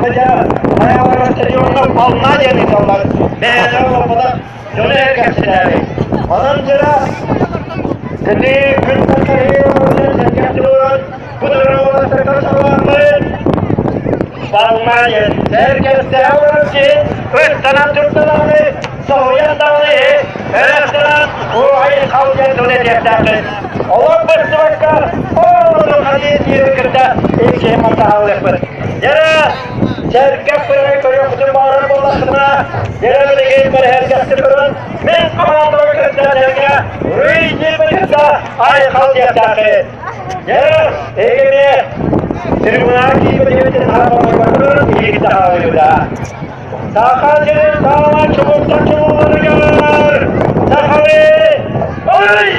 Дьэ, хайалара стадиоҥҥа волна диэн ыыталлар. Бэйэлэрэ олорботох дьону эргэхситээри. Онон дьэ, кини күн тахсарыы сэргэхтик олорон, бу дорогуоластарга саҕаламмыт волна диэн сэргэстэһэ олорор киһи ыстанан турда даҕаны, соһуйан даҕаны өрөстөрөн уоһай хал диэн тыл этиэхтээххит. Олох быстыбакка, ол ханыы тиэрэ кытта иккиһин мантаһалыахпыт. Дьэрэ, сэргэх көрөр көрүөхпүтүн баҕарар буоллаххытына, дьэрэ билигин бэрэһэргэхтик көрөн, мин командабын кытта тэҥҥэ Рыйдиэппин кытта айхал диэхтээххит. Дьэрэ, эһиги трибунаҕа киирбит харабалларбытын иһигитэ хаалыыта. Саха сирин саала чугурта чугулларыгар сахалыы ой!